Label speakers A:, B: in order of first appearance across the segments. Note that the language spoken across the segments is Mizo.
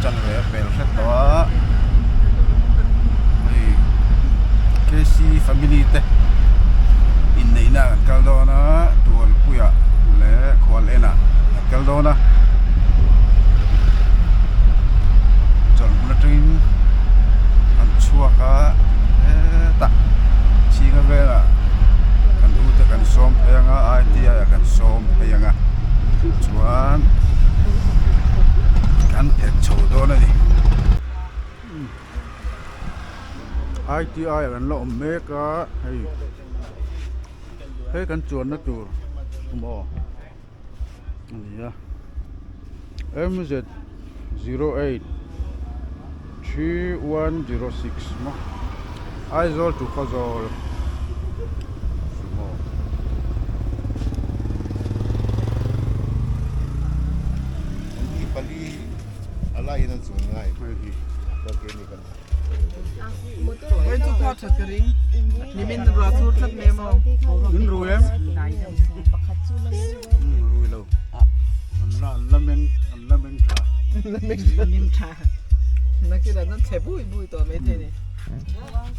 A: chanve a pel hret tawh a hei KC family te inneihna ah kan kal dawn a Tualpuiah leh khual enah kan kal dawn a chawlhhmun atangin an chhuak a hetah chhinga velah kan u te kan sawm phei ang a I_T_I ah kan sawm phei ang a chuan kan phet chho dawn a ni I_T_I ah kan la awm mek a hei hei kan chuanna tur maw a ni a M_Z083106 maw Aizawl to Khawzawl maw. In rui em? Rui lo. An la an la meng an la meng tha.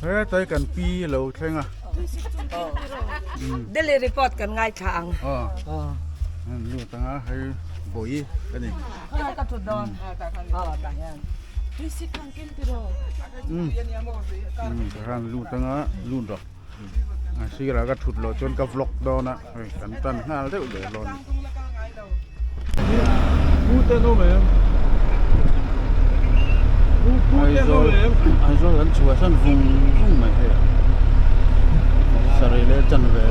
A: Hetlai kan pi lo thleng a.
B: Daily report kan ngaithla ang.
A: Aw. An lut ang a hei bawi a ni.
B: Ka thut dawn. Aw tah hian.
A: Ka lut ang a lut rawh. A sirah ka thut loh chuan ka vlog dawn a hei kan tan nghal deuh leh hlawm a ni. Aizawl Aizawl kan chhuah san vung vung mai hei a sarih leh chanve vel.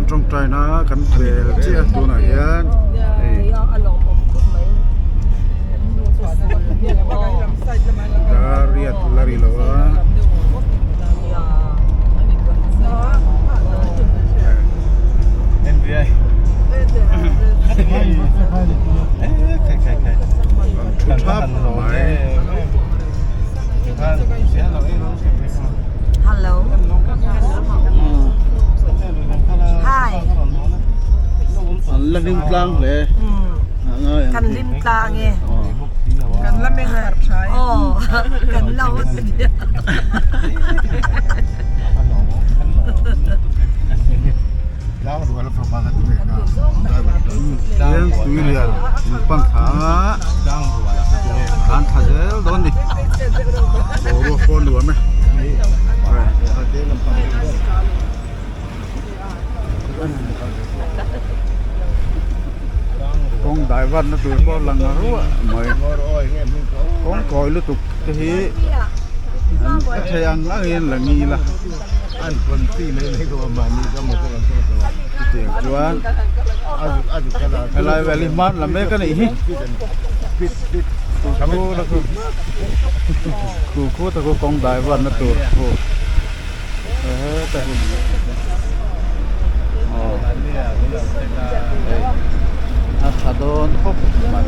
A: Tawngtaina kan pel chiah a tunah hian hei dar riat la ri lo a. An thu thap mai.
B: Hello. Hi.
A: An la hlim tlang hle.
B: Kan hlim tlang e.
C: Kan la meng harh tha e.
B: Aw kan la hawt nia.
A: Leng tui lian in pan thla a an thla zel dawn ni boruak pawh a nuam e. Kawng dai vat na tur pawh a lang ruah mai kawng kawi lutuk te hi an a thei ang angin la ngil a chutiang chuan helai vel hi hman la mek a nih hi khu khu ta khu kawng dai vat na tur khu. A tha dawn khawp mai.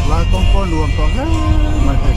A: Lai kawng pawh nuam tawh hle mai hei.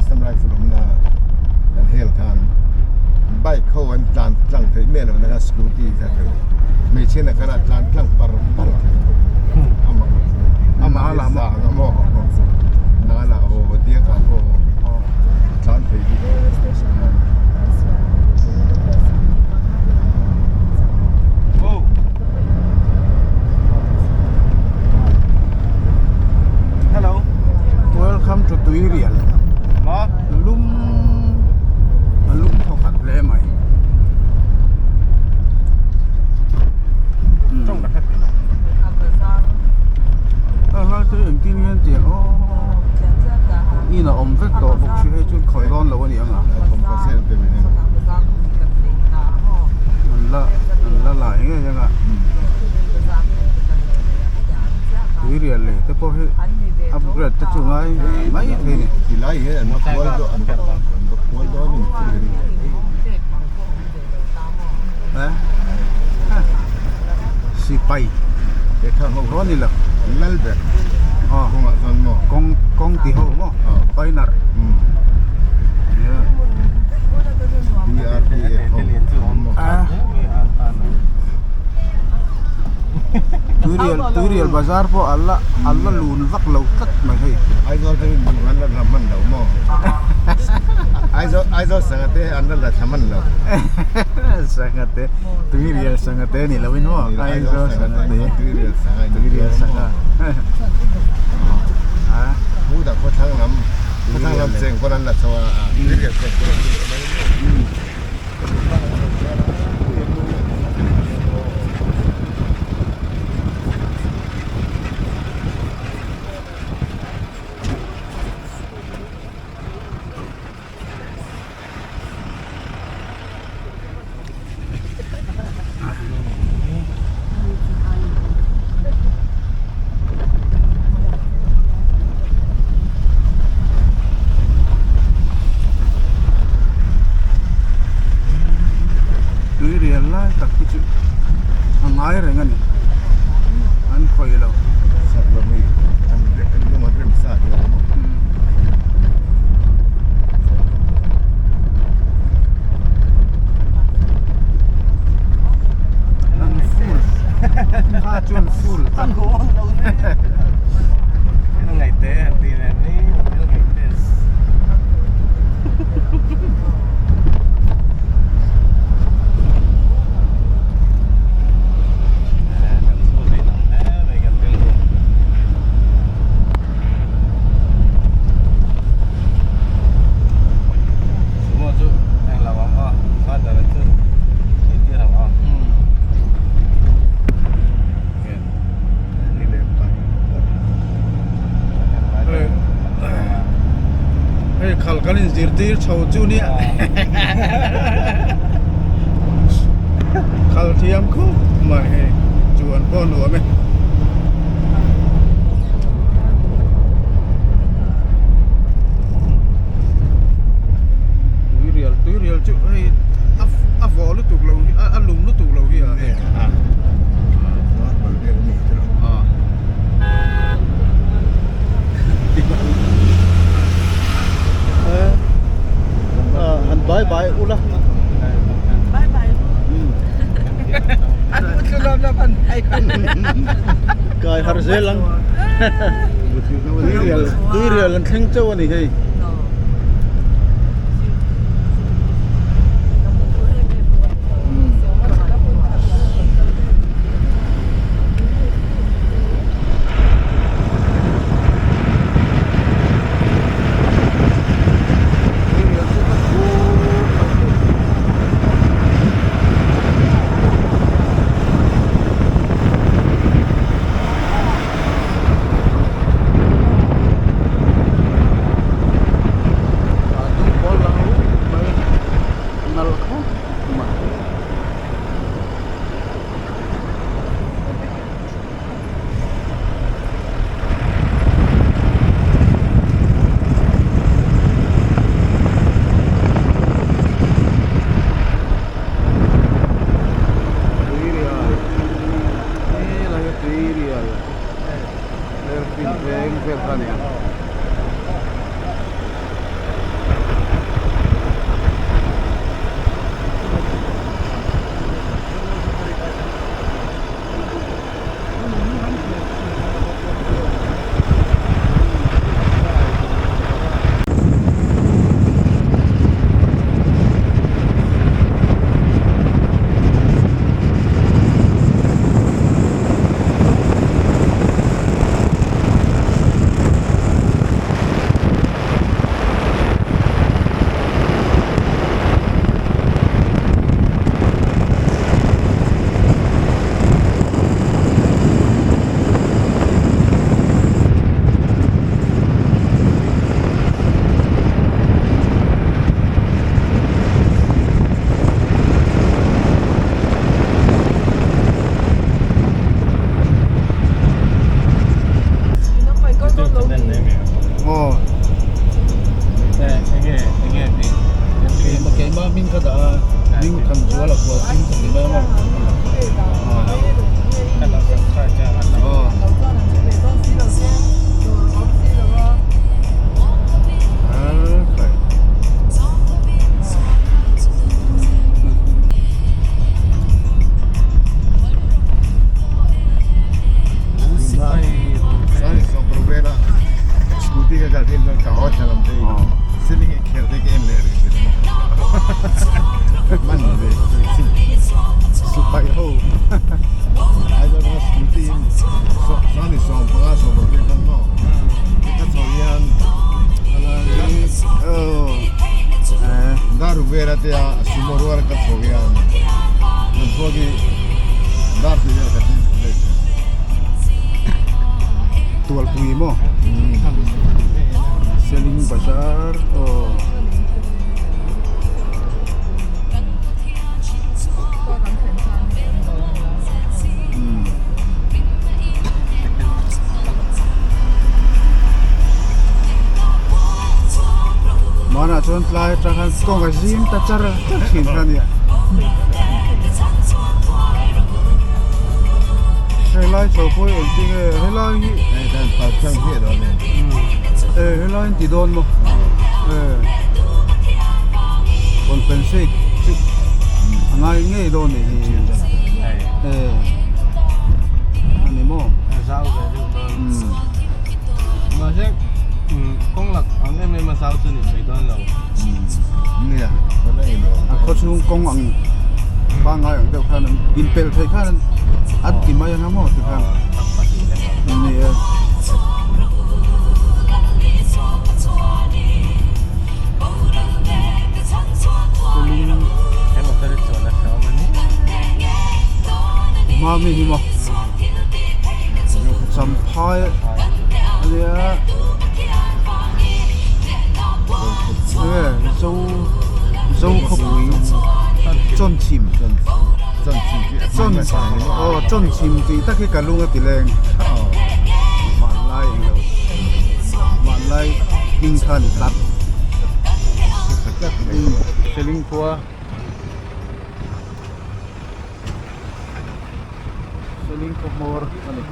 D: Assam Rifle awmna kan hel khan bike ho an tlan tlang theih miah loh na kha scooty kha chu hmeichhia na khan a tlan tlang par par thei amah amah hi zang a maw nala aw diak ah pawh a tlan thei bik.
A: Hello Welcome to Tuirial lum a lum thaw khat hle mai helai chu engtin nge an tih ang aw in a awm vek tawh bawk si hei chu khawih dawn lo a ni ang a an la an la lai ngei ang a tuirial lei te pawh hi upgrade te chu ngai mai thei a ni.
D: Tilai hi an va kual dawn an va kual dawn a ni
A: Sipai rawn ni lo
D: lal ber kawngah chuan maw
A: kawng kawng ti ho maw painarh Tuirial Tuirial bazar pawh a la a la lun vak lo tlat mai hei.
D: Aizawl te hi an la la hman lo maw? Aizawl Aizawl sangha te an la la thla hman lo.
A: Sangha te Tuirial sangha te ni lo in maw? Aizawl sangha te
D: Tuirial sangha
A: Tuirial sangha.
D: Pu dah khawthlang lam khawthlang lam cheng pawn an la chho a Tuirial cheng pawn an la chho a.
A: Tui rial lai tak hi chu a ngai reng a ni an khawih lo. An full kha chuan full tak. Hei khal kan in zirtir chho chu nia khal thiam khawp mai hei chuan pawh nuam e. Tuirial tuirial chu hei a vawh lutuk lo hi a lum lutuk lo hi a hei. Han bye bye ula.
B: Bye bye.
A: Kai har zel ang. Tuirial tuirial an thleng chauh a ni hei. Tuirial helai hi tuirial airfield veng vel kha a ni a. hming ka dah a hming than zual a kual ching ka ti mai a maw
D: Scooty ka kal thin chuan ka haw thla lam te ceiling hi khel te ka en leh rih thin man ve
A: sipai ho
D: Aizawl atanga scooty in sawni sawm panga sawm paruk vel khan maw ka chho hian dar ruk vel atia sumo rual ka chho hian kan chhuak hi dar tih vel ka thleng chho daih thin.
A: Tualpui maw Seling Bazar aw. Hmanah chuan tlai atang khan kawng a zim ta char char thin kha a nia. Helai chho pawh hi engtin nge helai hi
D: Hei hian pal tlang hmiah dawn a ni.
A: E helai an ti dawn maw e compensate chu a ngai ngei dawn a nih hi e a ni maw.
B: A zau ve deuh dawn. Mahse kawng lak ang em em a zau chu ni thei dawn lo.
D: Nia ka la ei lo.
A: A khaw chhung kawng ang pangngai ang deuh khan an inpelh theih khan an ti mai anga maw tikhan ni e. Mami hi maw Champhai ania enge zo zo khawpui chawnchhim aw chawnchhim tih tak hi ka lung a ti leng hmanlai englo hmanlai hming kha a ni tlat Seling khua. Seling khaw hmawr a ni.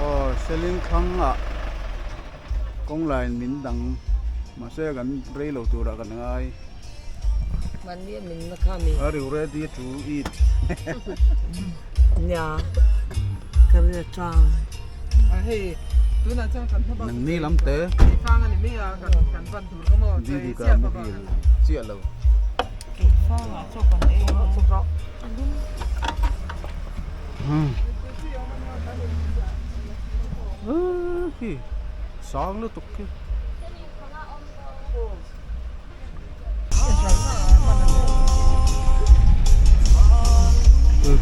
A: Aw Seling thlang ah kawng line min dang mahse kan rei lo turah kan ngai. Are you ready to eat?
C: Nia ka ria tang.
A: Nang ni lam te. Didi ka muhil chiah lo. Khi sang lutuk khi.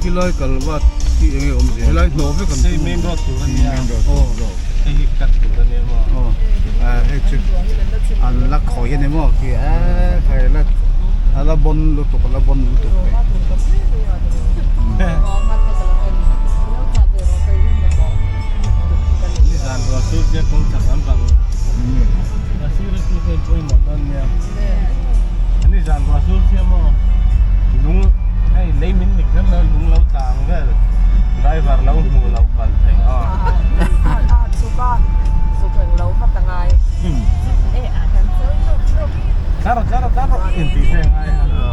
A: Khi lai kal vat khi eng nge awm zia helai hnawh vek an
B: Hei main road tur a nia hei hi cut tur a nia maw
A: hei chu an la khawi a ni maw khi a khai la a la bawn lutuk a la bawn lutuk hei.
B: Nizan ruah sur chiah kawng chak lampang a sir a chu hei pawimawh dawn nia nizan ruah sur chiah maw lung hei lei min ni kher lo lung lo tla ang vel driver lo hmuh loh palh theih aw. Tlar rawh tlar rawh tlar rawh intih te a ngai a.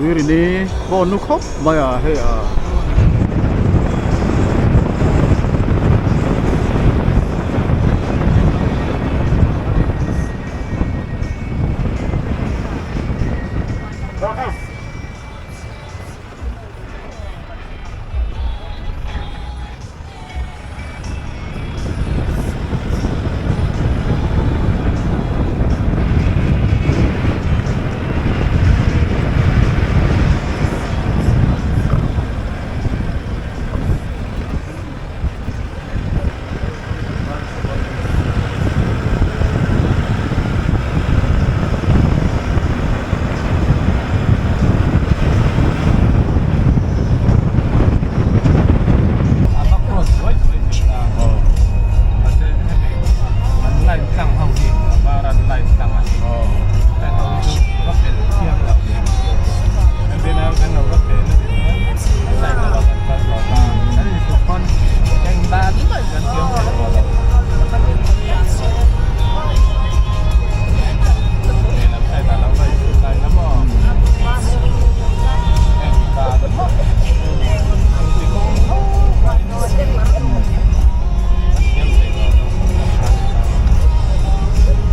A: Tuirini pawh nu khawp mai a hei a.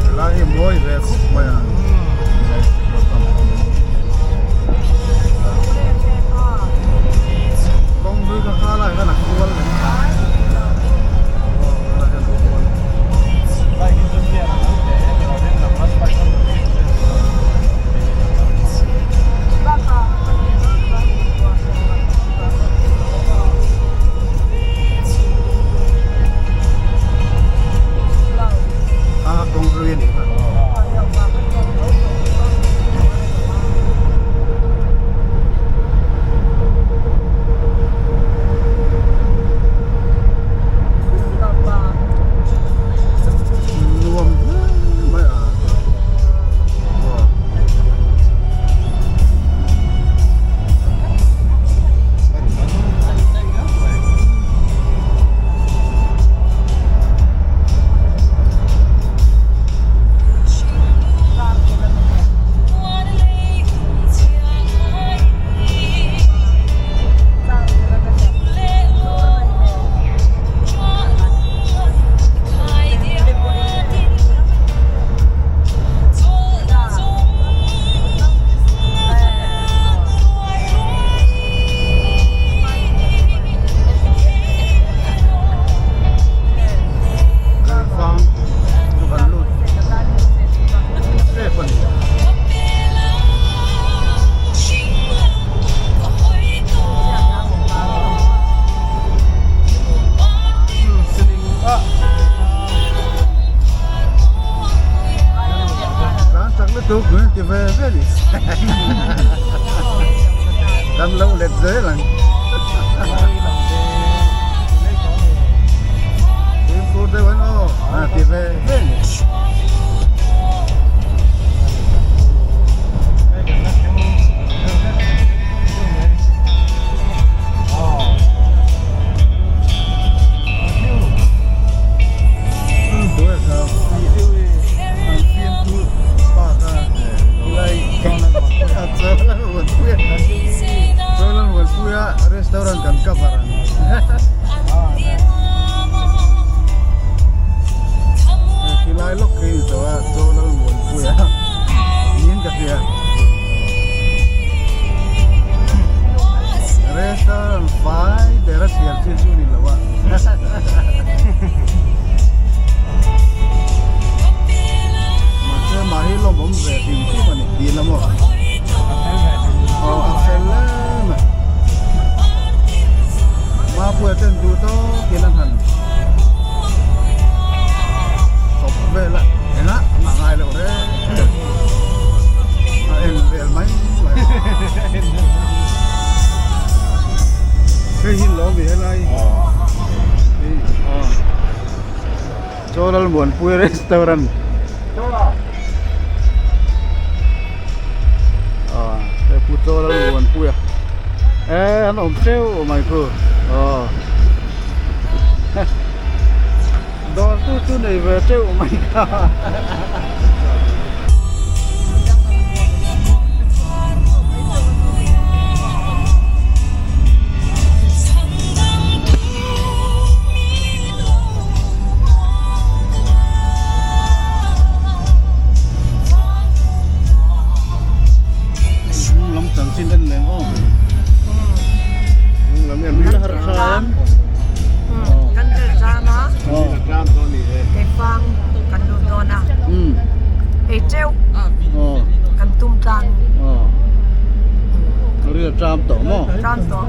A: Helai hi mawi ve khawp mai a. Kawng hlui kha kha lai khan a kual leh a. A kawng hlui a nih kha. Nuam hle mai a. Keifang chu kan lut tep a ni. Tlan chak lutuk min ti ve ve ni. Kan lo let zel ang. Fimkhur deuh an aw a ti ve ve ni. Restaurant kan cover ang. Khilai lawk khi ni tawh a chaw lal muanpui a niin ka hria. Restaurant fai ber a siam chin chu ni lo a. Mahse mahhi lawmawm ve hrim hrim a ni tih la maw? Aw a fel em a. Mapuia ten duh tawkin an han chawp vel a engah a ngai loh reng a en vel mai mai. Hei hi lawm i helai hi aw Chaw Lalmuanpui restaurant aw hei pu Chaw Lalmuanpuia e an awm teuh mai khu aw dawr tu chu nei ve teuh mai kha.
C: Ei teuh kan tum tlang.
A: Ri a tram tawh maw?
C: Tram tawh.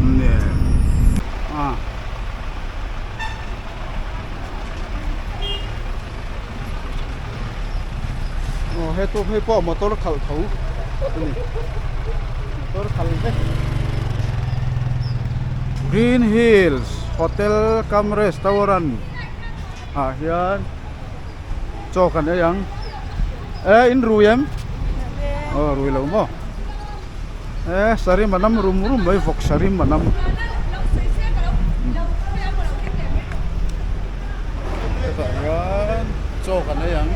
A: Nge. A. Aw he tu hei pawh motor khalh tho a ni motor khalh vek Green Hills Hotel cum Restaurant ah hian chaw kan ei ang e in rui em aw rui lo maw e sarim a nam rum rum mai vawk sarim a nam. Hetah hian chaw kan ei ang.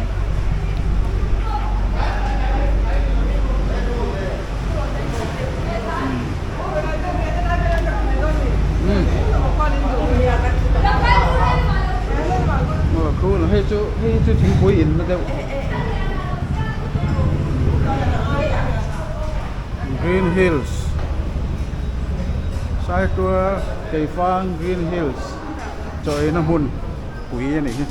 A: Hei chu hei chu thingpui in na deuh Green Hills Saitual Keifang Green Hills. Chaw eina hmun pui a nih hi.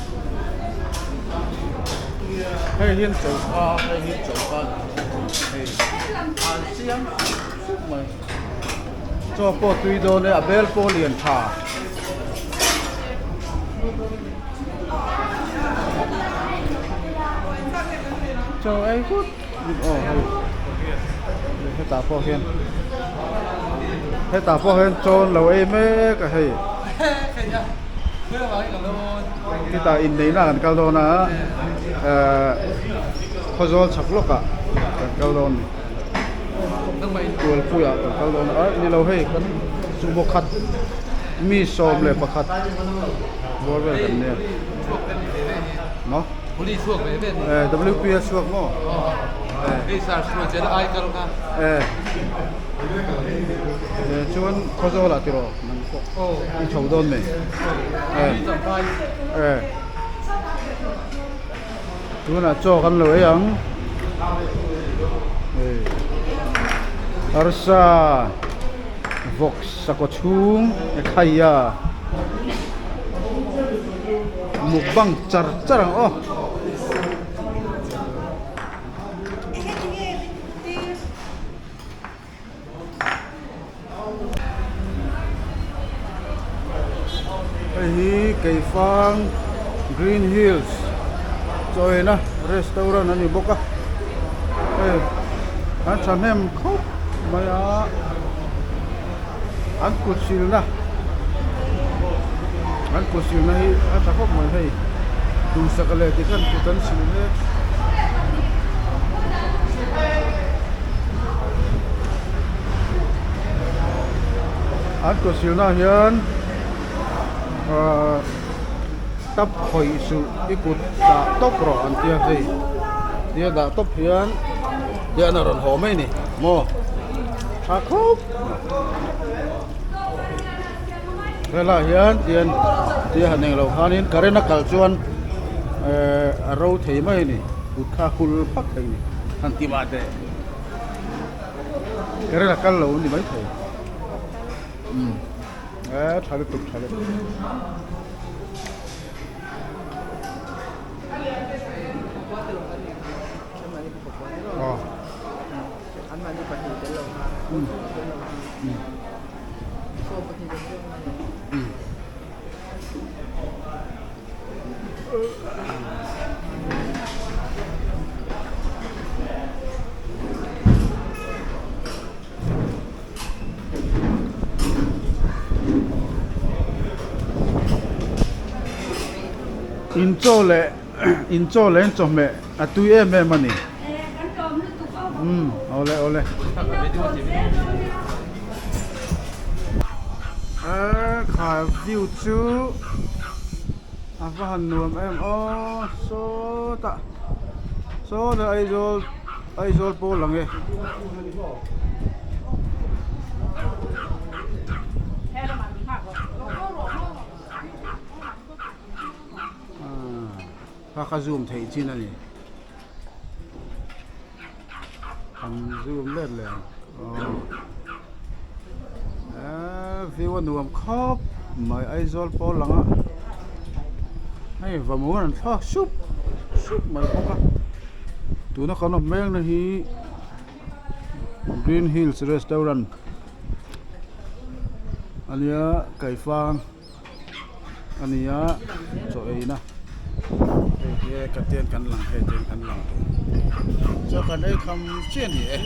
A: Hei hian choka hei hi choka hei an siam sup mai. Chaw pawh tui dawn e a bel pawh lian tha. Chaw ei vut aw hei hetah pawh hian hetah pawh hian chaw an lo ei mek a hei hetah inneihna kan kal dawn a ehh khawzawl chhak lawkah kan kal dawn a ni tualpuiah kan kal dawn a ni lo hei kan sumo khat mi 11 bawr vel kan nia maw. WP a chhuak maw? Chuan Khawzawl ah tiraw nang pawh i chho dawn mai. Tunah chaw kan lo ei ang. Arsa vawk sakawr chhung e khaia. Mukbang char char ang aw. Hei hi Keifang Green Hills chawina restaurant a ni bawk a hei an thahnem khawp mai a an kut silna an kut silna hi a tha khawp mai hei duhsaka leh ti khan kut an sil mek. An kut silna ah hian ahh tap khawih suh i kut dah tawp rawh an tia hei tia dah tawp hian hian a rawn haw mai a ni maw tha khawp helaiah hian tian tia han englo khanin current a kal chuan ehh a ro thei mai a ni kut kha a hul phak thei a ni han ti mah teh current a kal lo a ni maithei umm eh tha lutuk tha lutuk. In chaw leh in chaw leh in chawhmeh a tui em em a ni umm awle awle kha view chu a va han nuam em aw sawtah sawtah Aizawl Aizawl pawh lang e. Kha kha zoom theih chin a ni an zoom let leh ang aw view a nuam khawp. Mai Aizawl pawh a lang a hei vamun an thlak sup sup mai bawk a tuna kan awm mek na hi Green Hills Restaurant ania kaifang a ni a chaw ei na hei hi ka tian kan lang hei tian kan lang tur chaw kan ei kham chiah a ni e.